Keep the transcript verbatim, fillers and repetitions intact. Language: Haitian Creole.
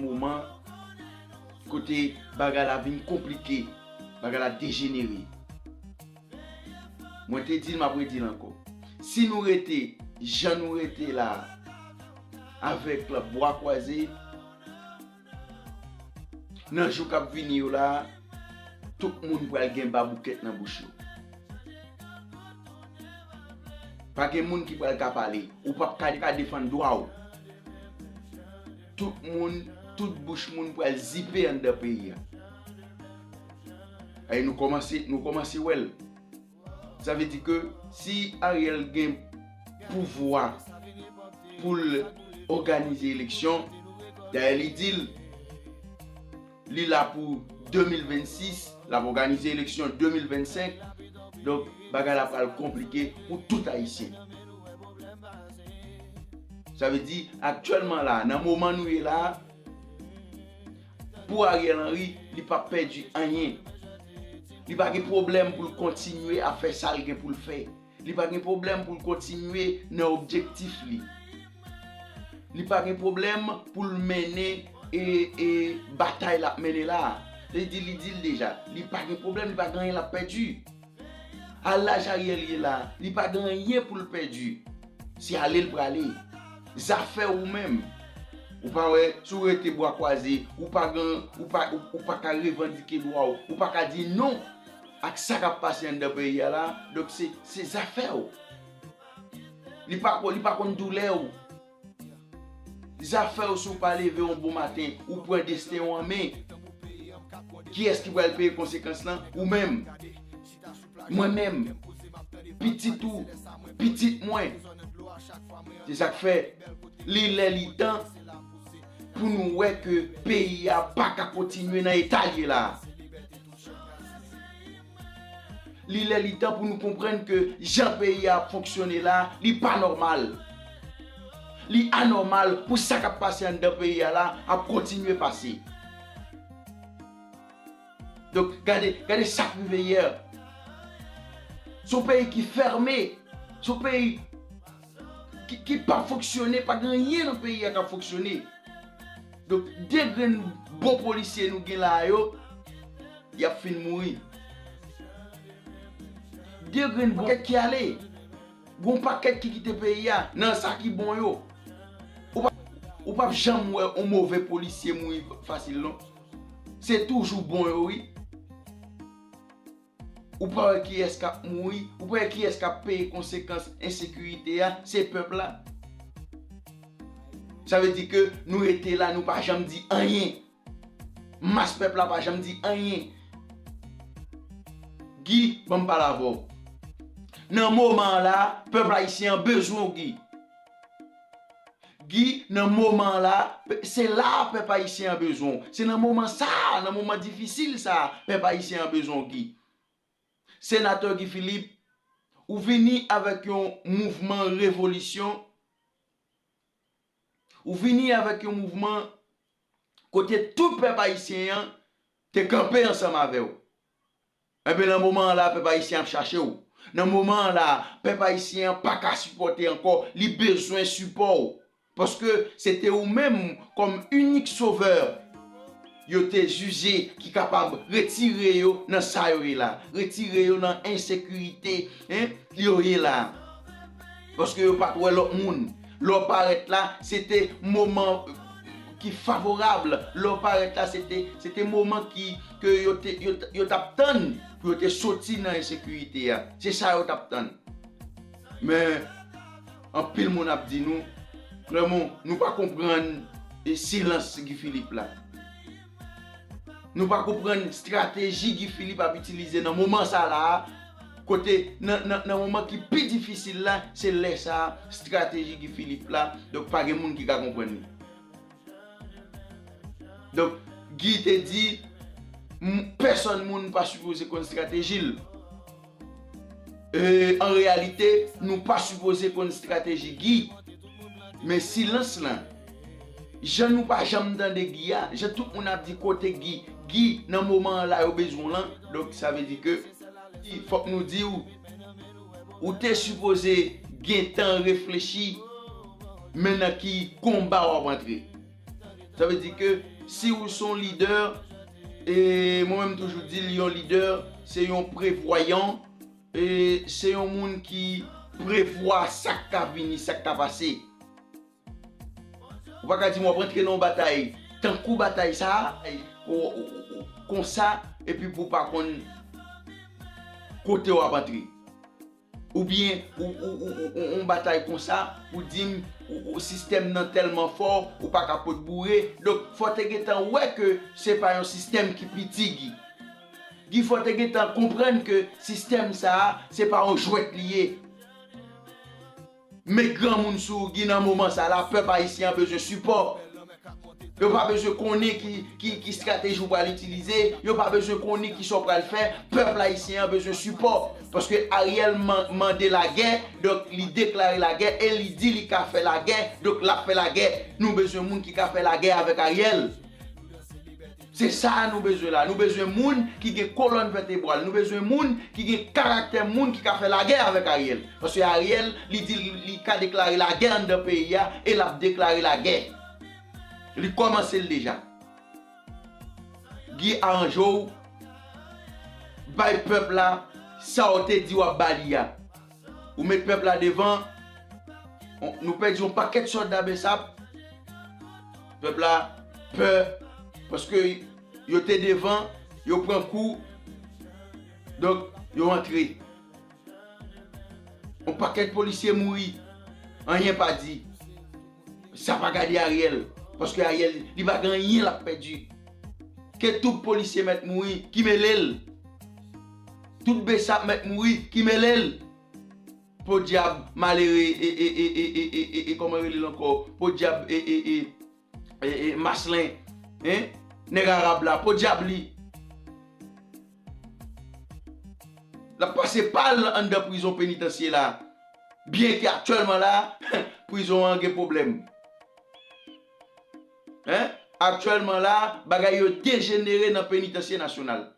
moman kote bagay la vin konplike, bagay la dejenere. Mwen te di l, m ap redi l ankò. Si nou rete jan nou rete la, avèk bwa kwaze, nan jou k ap vini yo la, tout moun pral gen baboukèt nan bouch yo. Pa gen moun ki pral ka pale. Ou p ap ka, ka defann dwa w. Tout moun, tout bouch moun pral zipe anndan peyi a. Ay, nou kòmanse, nou kòmanse wè l. Sa vle di ke si Ariel gen pouvwa pou l òganize eleksyon, dayè li di l, li la pou de mil vennsis, l ap òganize eleksyon de mil vennsenk. Donk, bagay la pral konplike pou tout Ayisyen. Sa vle di, aktyèlman la, nan moman nou ye la, pou Ariel Henry, li p ap pèdi anyen. Li pa gen pwoblèm pou l kontinye ap fè sa l gen pou l fè. Li pa gen pwoblèm pou l kontinye nan objektif li. Li pa gen pwoblèm pou l mennen e, e batay l ap mennen la a. Li di, li di l deja. Li pa gen pwoblèm, li pa gen anyen l ap pèdi. A laj Ariel ye la, li pa gen anyen pou l pèdi. Se ale l prale. Zafè w ou menm. Ou pa wè, si w rete bwa kwaze, ou pa gen, ou pa, ou, ou pa ka revandike dwa w, ou pa ka di non ak sa k ap pase anndan peyi a la, donk se, se zafè w. Li pa ko-, li pa konn doulè w. Zafè w si w pa leve yon bon maten, ou pran desten w an men. Kiyès ki pral peye konsekans lan? Ou menm. Mwen menm. Pitit ou. Pitit mwen. Se sa k fè li lè li tan pou nou wè ke peyi a pa ka kontinye nan eta l ye la a. Li lè li tan pou nou konprann ke jan peyi a ap fonksyone la, li pa nòmal. Li anòmal pou sa k ap pase anndan peyi a la ap kontinye pase. Donk, gade, gade sa k rive yè. Se yon peyi ki fèmen. Se yon peyi ki, ki pa fonksyone, pa gen anyen nan peyi a k ap fonksyone. Donk, de grenn bon polisye nou gen la a yo, y ap fin mouri. De grenn bon pakèt ki ale. Gon pakèt ki kite peyi a nan sa ki bon yo. Ou pa, ou p ap janm wè yon move polisye mouri fasil non. Se toujou bon yo wi. Ou pa wè kiyès k ap mouri, ou pa wè kiyès k ap peye konsekans ensekirite a, se pèp la. Sa vle di ke nou rete la, nou pa janm di anyen. Mas pèp la pa janm di anyen. Guy, ban m pale avè w. Nan moman an la, pèp ayisyen an bezwen w, Guy. Guy, nan moman an la, pe-, se la a pèp ayisyen an bezwen w. Se nan moman sa a, nan moman difisil sa a, pèp ayisyen an bezwen w, Guy. Senatè Guy Philippe, ou vini avèk yon mouvman revolisyon, ou vini avèk yon mouvman kote tout pèp ayisyen an te kanpe ansanm avè w. Enben, nan moman an la, pèp ayisyen ap chache w. Nan moman an la, pèp ayisyen an pa ka sipòte ankò, li bezwen sipò w. Paske se te ou menm kòm inik sovè yo te jije ki kapab retire yo nan sa yo ye la, retire yo nan ensekirite, en, yo ye la. Paske yo pa t wè lòt moun. Lè w parèt la, se te moman ki favorab. Lè w parèt la, se te, se te moman ki, ke yo te, yo, yo t ap tann pou yo te soti nan ensekirite a. Se sa yo t ap tann. Men, anpil moun ap di nou, Clermont, nou pa konprann, e, silans Guy Philippe la. Nou pa konprann estrateji Guy Philippe ap itilize nan moman sa la a, kote nan, nan, nan moman ki pi difisil la, se lè sa a, estrateji Guy Philippe la, donk pa gen moun ki ka konprann li. Donk, Guy te di, m-, pèsòn moun pa sipoze konn estrateji l. E, an reyalite, nou pa sipoze konn estrateji Guy. Men silans lan, jan nou pa janm tande Guy a, jan tout moun ap di kote Guy, Guy, nan moman an la yo bezwen w lan, donk sa vle di ke, fòk nou di w, ou te sipoze gentan reflechi, men nan ki konba w ap antre. Sa vle di ke si ou se yon lidè, e mwen menm toujou di l, yon lidè, se yon prevwayan, e se yon moun ki prevwa sa k ka vini, sa k ka pase. Ou pa ka di m w ap antre nan yon batay tankou batay sa a, ou, ou, ou, ou, konsa, epi pou w pa konn kote w ap antre. Oubyen, ou, ou, ou, ou, ou, yon batay konsa, ou di m, ou, ou, sistèm nan tèlman fò, ou pa ka pot boure. Donk, fò te gentan wè ke se pa yon sistèm ki piti, Guy. Guy, fò te gentan konprann ke sistèm sa a, se pa yon jwèt li ye. Met granmoun sou ou, Guy, nan moman sa la, pèp ayisyen an bezwen sipò. Yo pa bezwen konnen ki, ki, ki estrateji w pral itilize, yo pa bezwen konnen kisa w pral fè, pèp ayisyen an bezwen sipò. Paske Ariel man-, mande lagè, donk li deklare lagè, e li di li ka fè lagè, donk l ap fè lagè. Nou bezwen moun ki ka fè lagè avèk Ariel. Se sa a nou bezwen la. Nou bezwen moun ki gen kolòn vètebral. Nou bezwen moun ki gen karaktè moun ki ka fè lagè avèk Ariel. Paske Ariel, li di li, li ka deklare lagè anndan peyi a, e l ap deklare lagè. Li kòmanse l deja. Guy, aranje w, bay pèp la sa w te di w ap ba li a. Ou met pèp la devan, on, nou pèdi yon pakèt sòlda Bsap. Pèp la pè, paske yo te devan, yo pran kou, donk, yo antre. Yon pakèt polisye mouri, anyen pa di. Sa pa gade Ariel, paske Ariel, li pa gen anyen l ap pèdi. Ke tout polisye mèt mouri, ki mele l. Tout Bsap mèt mouri, ki mele l. Podyab malere, e, e, e, kòman rele l ankò? Podyab, e, e, e, e, e, Maslen, en? Nèg arab la, podyab li. L ap pase pa l anndan prizon penitansye la. Byenke aktyèlman la, prizon an gen pwoblèm. En? Aktyèlman la, bagay yo dejenere nan penitansye nasyonal.